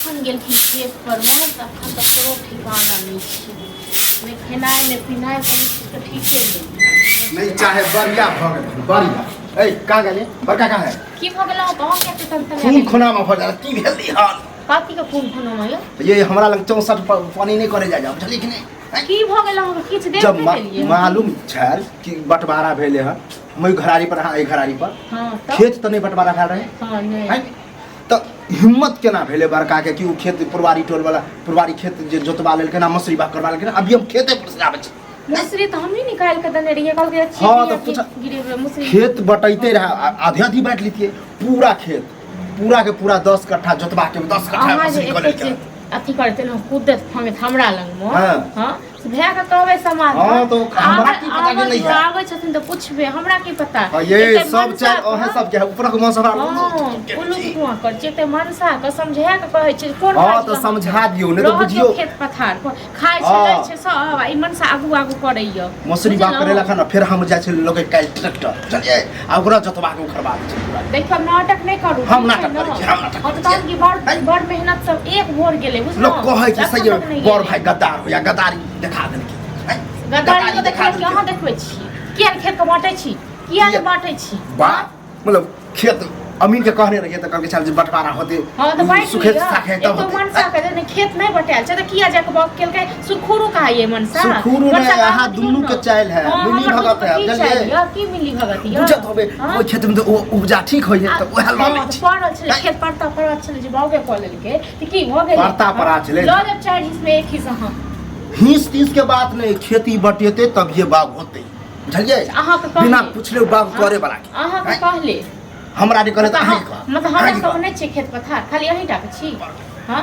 अखन गेलखिन खेत परमे तऽ अखन तक कोनो ठिकाना नहि छै, नहि खेनाइ नहि पिनाइ, कोनो चीजके ठीके नहि। नहीं चाहे बढ़िया भ गेल बढ़िया। ए कहाँ गेलियै बड़का कहाँ है? की भऽ गेल अहाँ कहाँ किया तन तन? खून खुनामा भऽ जाला की भेल हन? कथी के खून खुनामा यौ? ये हमरा लग 64 पानी नहीं करे जा जा, बुझलियै कि नहीं? हैं? की भऽ गेल अहाँके? किछु देख जब नहि देलियै? मालूम छल कि बंटवारा भेले हन हम घरारी पर, अहाँ एहि घरारी पर। हाँ तऽ खेत तऽ नहीं बंटवारा भेल रहे। हाँ नहि। हैं? तऽ हिम्मत केना भेलै बड़का के कि ओ खेत पुरवारी टोल वाला पुरवारी खेत जे जोतवा लेलकै ना, मसुरी बाग करवा लेलकै ना, अभी हम खेते पर से आबै छी। मुसरी तऽ हमही निकालि कऽ देने रहियै, कहलकै अच्छी हाँ, बिया तऽ पूछ- गिरेबै मुसरी। खेत बटैते रहे, आधे आधी बांटि लेतियै पूरा खेत, पूरा के पूरा 10 कट्ठा जोतवा के 10 कट्ठा अहाँ जे मसुरी कऽ एते लेलकै। जे अथी करैत रहौ कुदत फाँगैत हमरा लगमे। हाँ। हाँ से भए कऽ कहबै समाज। हाँ, तो हमरा की पता कि नहीं है। आबै छथिन तऽ पुछबै, हमरा की पता। हाँ, ये एते सब मनसा चारि अहें कऽ- सब के है, ऊपरक मन सब हाँ, उल्लू कुआं करै छै, एते मनसा कऽ समझा कऽ कहै छै कोन हाँ काज तऽ लए समझा दियौ नहि तऽ रहऽ दियौ बुझियौ। खेत पथार पर खाइ छै हाँ। लै छै सब, आ ई मनसा आगू आगू करैया। मसुरी बाग बुझलहुँ? करे लखन फेर हम जाइ छै लोके काल्हि ट्रैक्टर बुझलियै आ ओकरा जोतवा के उखड़वा दै छै पूरा। देखियौ नाटक नहि करू। हम ठीक छै नाटक ने? करै छी, हम नाटक हम करै तहन छी। कि बड़ हैं? बड़ मेहनत सब एक भोर गेलै बुझलहुँ? लोक कहै छै एखन सही तक नहि बड़ गेलै। भाई गद्दार होया, गद्दारी देखा देलकै हैं? गद्दारी के देखा देखबै कि अहाँ देलकै। देखबै छी? किया ने खेत के बाँटै छी, किया ने किया? बाँटै छी? बा मतलब खेत अमीन के कहने रहिए तऽ कहलकै चल जे बंटवारा होते हाँ तऽ बाँटि सुखे लिअ। साखे एक तब तो होते। मनसा के जे खेत नहि बटायल छै तऽ किया जाके बाग केलकै? सुरखुरू कहाइए मनसा। सुरखुरू मनसा नहि, के अहाँ आबऽ दियौ दुनू ने। के चालि है, हाँ, मिली हमर भगत दुनू है, के की बुझलियै? चालि यऽ? की मिली भगत यऽ? बुझत होबे। हाँ? ओहि खेत में तऽ ओ उपजा ठीक होइए तऽ उएह लऽ लै हाँ, तऽ छी। पड़ल छलै खेत, परता पड़ल छलै जे बाउगे कऽ लेलकै तऽ की भऽ गेलै? परता पड़ा छलै। लऽ लेब 4 हिस्स में 1 हिस्स अहाँ। हिंस तीस के बात नहीं, खेती बटेते तभिए बाग होते, बुझलियै? अहाँके कहले। बिना पूछले बाग करे वाला के। अहाँके हैं? कहले। हमरा नहि कहले तऽ अहाँ कहब। मतलब हमरा अहाँके सब कहब। नहि छै खेत पथार, खाली अहीं टा के छी? हाँ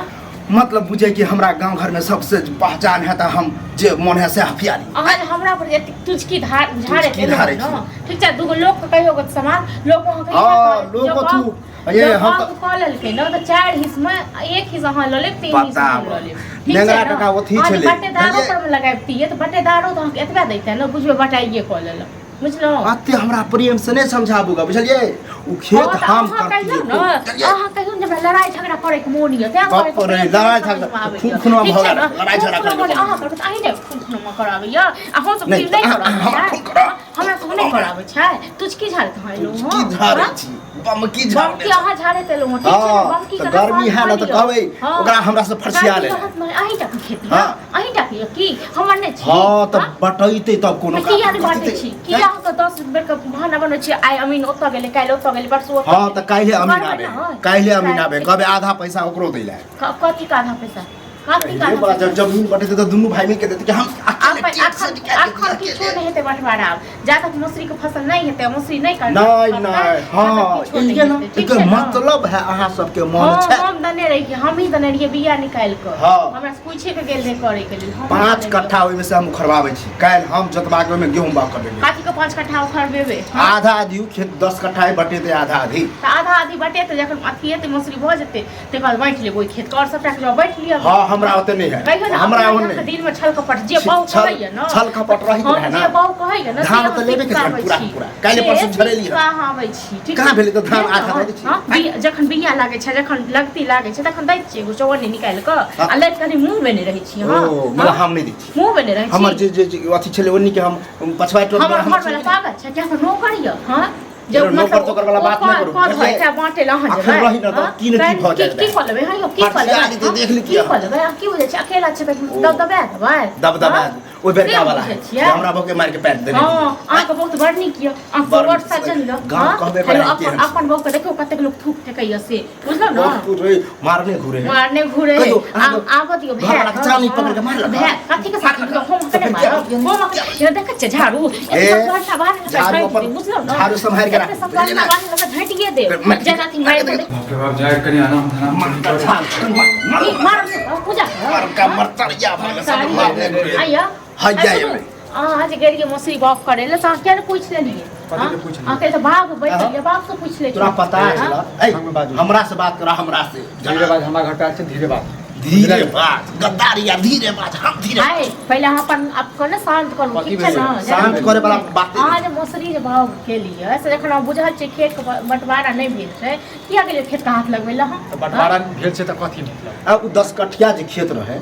मतलब बुझे कि हमरा गांव घर में सबसे पहचान है तऽ हम जे मन है से हफिया ली। अहाँ जे हमरा पर एतेक तुचकी धार झाड़े तुचकी धारै छी। ठीक छै, दूगो लोक के कहियो के समाज लोक अहाँके इएह हाँ, कहत, लोक जब अथू, ये जब हम बाप कऽ लेलकै ने तऽ 4 हिस्स में 1 हिस्स अहाँ लऽ लेब, 3 हिस्स हम बताब। लऽ लेब। ठीक छै नेंगरा ने? टका ओथी अहाँ जे छलै। बटेदारो बुझलियै? पर मे लगाबितियै तऽ बटेदारो तऽ अहाँके एतबे दैते ने, बुझबै बटाइए कऽ लेलक, बुझलहुँ? अते हमरा प्रेम से नहीं समझाबू गा, बुझलियै? उ खेत हाँ, तऽ हम अहाँ कहियौ करतियै, ने, बुझलियै? अहाँ कहियौ ने जे हमरा लड़ाइ झगड़ा करे के मोन यऽ, तें बाप कहै रे, छी, लड़ाइ समझमे झगड़ा, आबैए। खून खुनमा ठीक भऽ छै गेल, ने? लड़ाइ झगड़ा खून खुनमा करे के अहाँ करबै तऽ अहीं ने खून खुनमा कराबैए, आ हम सब नहि, नहि अहाँ- कराबै हमरा छै। खून करा। हमरा सब नहि कराबै छै। तुचकी झाड़ैत अहाँ एलहुँ हँ? की झाड़ै हाँ? छी? बम की झाड़ने बमकी अहाँ झाड़ैत एलहुँ हँ, ठीक छै ने? हाँ, बमकी तऽ के गर्मी है ने तऽ लिअ। कहबै हाँ। ओकरा हमरा से फरसिया गर्मी ले। रहत ने, अहीं टा के खेत यऽ? हाँ। अहीं टा के यऽ की? हमर नहि छी? हाँ तऽ हाँ? बटैते तब कोनो तऽ किया नहि बाँटै कथी छी? किया अहाँके 10 बेर के बहाना बनबै छी? आइ अमीन ओतऽ गेलै, काल्हि ओतऽ गेलै, परसू ओतऽ हाँ तऽ गेलै। काल्हि अमीन करबै आबे, ने? काल्हि अमीन आबे, कहबै आधा पैसा ओकरो दै लए। कथी के आधा पैसा? कथी के पहिले आधा बड़ा पैसा? जब जमीन बटेतै तऽ दुनू भाई मिल के देतै कि हम अकेले अपन टेक से अखन निकालि के अखन दिअ, किछो अकेले। नहि हेतै बंटवारा आब। जा तक मौसरी के फसल नहि हेतै, मौसरी नहि करतै, नहीं नहीं, हाँ किछो नहि ये ना हेतै, ठीक एकर छै ने? मतलब है अहाँ सबके मन हाँ, छै। हम देने रहियै, हमही देने रहियै बिया निकालि कऽ। हाँ। हमरा से पूछे के गेल रहै करे के लेल। हमही 5 देने कट्ठा ओहिमे से हम उखड़बाबै छी, काल्हि हम जोतबा के ओहिमे गेहूँ बाग करबै। रहियै। कथी के 5 कट्ठा उखड़बेबै? हाँ? आधा आधी खेत 10 कट्ठा है, बटेतै आधा आधी। तऽ आधा आधी बटेतै, जखन अथी हेतै मौसरी भऽ जेतै तकर बाद बाँटि लेब ओहि खेत के, आओर सबटा के बाँटि लिअ। हाँ हमरा ओते नहीं है, कहियो ने हमरा अपना ओहन अहाँके नहीं। दिल में छल कपट जे बाउ कहैया ने, छल कपट रहित हाँ, रहे ना। जे बाउ कहैया ने, धान से तऽ लेबे के अहाँ छै पूरा छी। पूरा। काल्हि से परसू झरेली है। सिखा आबै छी, ठीक कहाँ छै? भेलै तऽ धान से आधा दऽ दै छी। हाँ, जखन बिया लागै छै, जखन लगती लागै छै तखन दै छियै एगो चौअन्नी निकालि कऽ, हाँ। आ लैत कनि मुँह बेने रहै छी। हाँ, ओ मतलब हाँ, हम नहीं दै छी, मुँह बेने रहै छी। हमर जे जे जे अथी छलै ओन्नी के हम पछुआ टोल हमर हम घर वाला पागल छै कि अहाँके नौकर यऽ? हाँ जे चलो, नौकर मतलब तोकर वाला ओ बात नहि करू, कऽ बुझलियै? धोए, बाँटै लए अहाँ अखन जेबै? रही ने तऽ हाँ? की ने की भऽ की जायत। की कऽ लेबै? हाँ यौ, की कऽ फरसिया लेबै? जेतै, हाँ? देख लितियै की कऽ लेबै? अहाँ की बुझै छियै? अकेला छै तऽ ओ। दबदबा देबै? दबदबा हाँ? ओहि बेरका से वाला बुझै है छियै? जे हमरा बहुके मारि के पैर देने हाँ, रहियै। अहाँके बहुत बड़ नीक यऽ, अहाँ बड़ बड़ नीक। सज्जन यऽ। गाँव हाँ? कहबे हेलो, करै अपन केहन छै। अपन बहू के देखियौ कतेक लोक थूक फेकैया से, बुझलहुँ ने? बहुत रे मारने घूरे है। मारने घूरे है। कहियो, अहाँके आबऽ दियौ घरवाला भैया के चानी पकड़ के मारलक? भैया कथी के साथ हम तऽ कने फेर मारब? किया- हम अखन देखै छियै झाड़ू ए, एते सब घंटा बाहर लऽ झाड़ू कऽ अपन- बुझलहुँ ने? झाड़ू सम्हारि के राख। एते सब घंटा बाहर लऽ कऽ घटिए देब मारि- जेना अथी मारि कऽ देख- बाप रे बाप, जाए कनि आराम धराम मार करि। मार की मारब ने, पूजा कर। मार का मरतरिया भऽ गेल सब मारने घूरे। आइया हैया एबै। अहाँ जे गेलियै मौसरी बाग करै लए, से अहाँ किया ने पूछि लेलियै? कथी के पूछि लेलियै? अहाँके तऽ बाग बैठल यऽ, बाग से पूछि लै तोरा पता ए, है संगमे बाजू। हमरा से बात करा हमरा से। धीरे बाज, हमरा घर पे आयल छै, धीरे बाज। धीरे बाज गद्दारी आ धीरे बाज हम धीरे आए पहिले अहाँ अपन आपको ने शांत करू कथी ठीक छै भेलै? ने शांत करे वाला बात अहाँ जे मौसरी जे भाव केलियै से जखन अहाँ बुझल छै खेत के बंटवारा नहि भेल छै किया गेलियै खेत के हाथ लगबै लए अहाँ तऽ बंटवारा भेल छै तऽ कथी मतलब आ उ 10 कठिया जे खेत रहे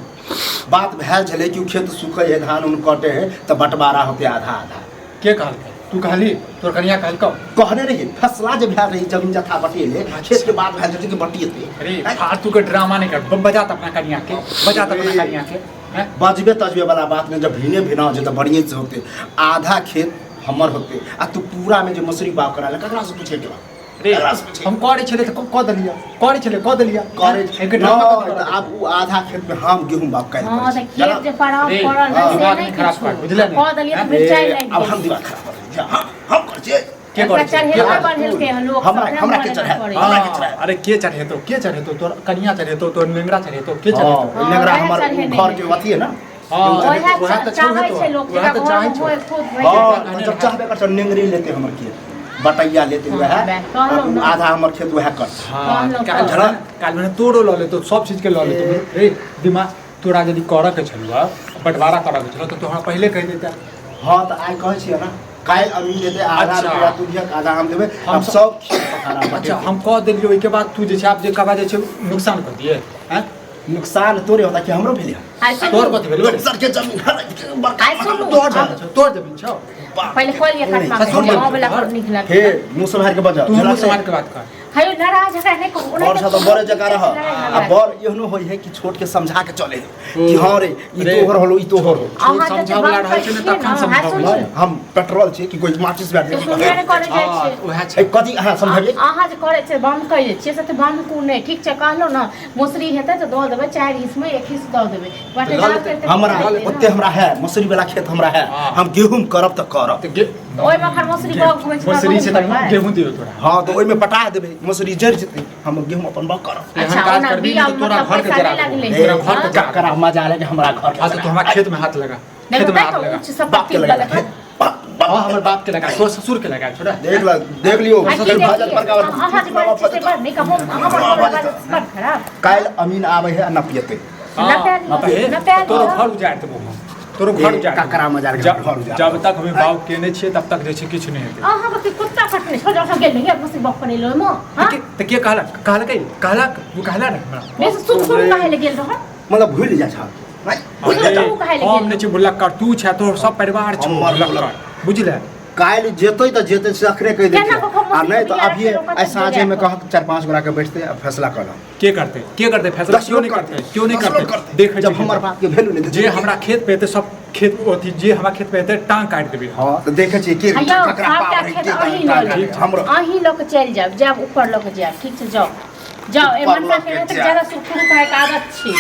बात भेल छलै कि उ खेत सुखै है धान उन कटे है तऽ बंटवारा होते आधा आधा के कहलकै तू कहली तोर कनिया कहलकौ कहने रही फसला जे भेल रही जमीन जथा बटेले खेत के बात भेल छलै कि बटिएते अरे फालतू के ड्रामा नहीं कर बजा त अपना कनिया के बजा त अपना कनिया के हैं? बजबे तजबे वाला बात नहीं जब भिने भिना जे तऽ बढ़िए से होते आधा खेत हमर होते आ तू पूरा में जे मसूरी बाग करा ले ककरा से पूछे के बा रे ककरा से पूछे हम करे छले त क देलिया करे छले क देलिया करे एके ड्रामा नहीं, तऽ आब उ आधा खेत में हम गेहूं बाग कर हँ तऽ खेत जे पड़ाव रे, पड़ल हाँ, है से दिमाग नहि नहीं खराब किछु कर, बुझले ने? कऽ देलियै तऽ मिरचाइ लागि अब हम गेल दिमाग खराब कर दै हम हम कर छियै के ओकरा करे छै? चढ़ेलकै के करे? बढ़ेलकै हन लोक हमरा सब, हमरा के हमरा चढ़ाएत, करै। हमरा के चढ़ाएत। अरे के चढ़ेतो के चढ़ेतो तोर कनिया चढ़ेतो तोर नेंगरा चढ़ेतो के हाँ, चढ़ेतो हाँ, नेंगरा वएह हमर चढ़ेने घर के है। अथी है ना हाँ, ओएह वएह तऽ चाहै छौ छै लोक वएह जेकरा तऽ चाहै घरमे छौ। होय खूब हाँ भरि तऽ जब चाहबे कर नेंगरी लेते हमर खेत बटैया लेते हाँ, वएह वएह, कहलहुँ अब उ ना। आधा हमर खेत वएह कर हाँ कहलहुँ काल्हि तऽ। भेने काल्हि भेने तोरो लऽ लेतो सब चीज के लऽ लेतो रे दिमाग तोरा यदि करऽ के छलौ बंटवारा करऽ के छलौ तऽ तोरा पहिले कहि देता हाँ तऽ आइ कहै छियै ना काल्हि अमीन एतै आधा अच्छा। रुपया तू दिहक आधा हम देबै हम आब सब खेत पथारा अच्छा बटेतै। हम कह देलियै ओहिके बाद तू जे छै आब जे कहबा जे छै नुकसान कर दिए हैं नुकसान तोरे होता कि हमरो भेलै आइ सुनू तोर कथी भेलै दोसर के जमीन हरैत के बड़का आइ सुनू। तोर जमीन छौ तोर जमीन छौ पहिले कऽ लिअ खटमा ससुर के गाँव वाला घर। बड़ नीक लगतै हे मुँह सम्हारि के बजा तू मुँह सम्हार के बात कर हयो नाराज एकरा नहि कहू बड़ से तऽ बड़े जकाँ रह आ बड़ एहनो होइ है कि छोट के समझा के चले है कि हाँ रे ई रे। तोहर होलो ई तोहर हो अहाँ छोट जते समझावला बात रहै छै ने करै छियै तखन ने, समझावला। हाँ, सुनू। हम पेट्रोल छी कि कोई माचिस बैठ तऽ सुनबे नहि करै जाइ हाँ, छियै उएह छै कथी अहाँ समझाबियै अहाँ जे करै छियै बम करै छियै से तऽ बम नहि ठीक छै कहलहुँ ने मौसरी हेतै तऽ दऽ देबै 4 हिस्समे 1 हिस्स दऽ देबै बटेदार लऽ लेतै। के तऽ हमरा की हेतै ओते ने? हमरा है मसूरी वाला खेत हमरा है हाँ। हम गेहूं करब तऽ करब तऽ गे तऽ ओहिमे एखन मौसरी बाग होइ छै मौसरी छै तऽ करबै? गेहूँ दियौ तोरा हाँ तऽ ओहिमे पटा देबै मसूरी जरि जेतै हम गेहूं अपन बाग करब एहन अच्छा काज ओना करबही बिया ने तऽ तोरा मतलब घर के पैसा जरा नहि देबौ। लागलै तोरा घर के हाँ? जरा ककरा मजा ले हमरा घर के हाँ तऽ तू हमरा खेत में हाथ लगा नहि खेत में बताइ हाथ तऽ लगा ऊँच बाप सम्पत्ति के लगा गलत है। बाप बाप हाँ हमर बाप के लगा तोर ससुर के लगा छोड़ा देख ल देख लियो आ की ससुर देखियै? भजन पर अहाँ जे बड़ छी से बड़ नीक, अहाँ बड़ बड़ बड़ खराब। काल्हि अमीन आबै है आ नपियतै नपा लिअ, नपा तोरो लिअ। घर उजाड़ देबो हम तोरो घर ए, उजाड़ देबो। ककरा मजार के घर उजाड़ जब तक हमे बाप केने छियै तब तक जे छै किछु नहि हेतै अहाँ के कुत्ता कटने छल, अहाँ गेल रहियै मौसी बाप करै लए ओहिमे, हाँ? तऽ के कहलक कहलकै कहलक ओ कहला ने हमरा बेस सुन सुन कहै लए गेल रहौ। मतलब भूलि जाइ छह नहि भूलि जाइ तू कहै लए हम गेल नहि छी भुलक्कड़ तू छै तोहर सब परिवार छौ हमर भुलक्कड़ बुझले काल्हि जेतै तऽ जेतै से अखने कहि दै केना छियै कऽ आ नहि तऽ मौसी अभिये के आइ साँझेमे कहत 4-5 गोरा के बैठतै आ फैसला करब के करतै के करतै फैसला दस क्यों लोग नहीं करतै करतै क्यों नहीं दस लोग करतै करतै देखै जब छियै हमर बाप के वैल्यू नहि देतै जे हमरा खेत पे हेतै सब खेत अथी जे हमरा खेत पे हेतै टांग काटि देबै हँ तऽ देखै छियै के हयौ ककरा सबटा पावर है खेत के अहीं टांग लऽ काटै लेब। हमरो अहीं लऽ कऽ चलि जायब जायब ऊपर लऽ कऽ जायब ठीक छै जाउ जाउ ए ऊपर मनसा लऽ के के तऽ जायब। ज्यादा सुख सुख खायके आदत छै।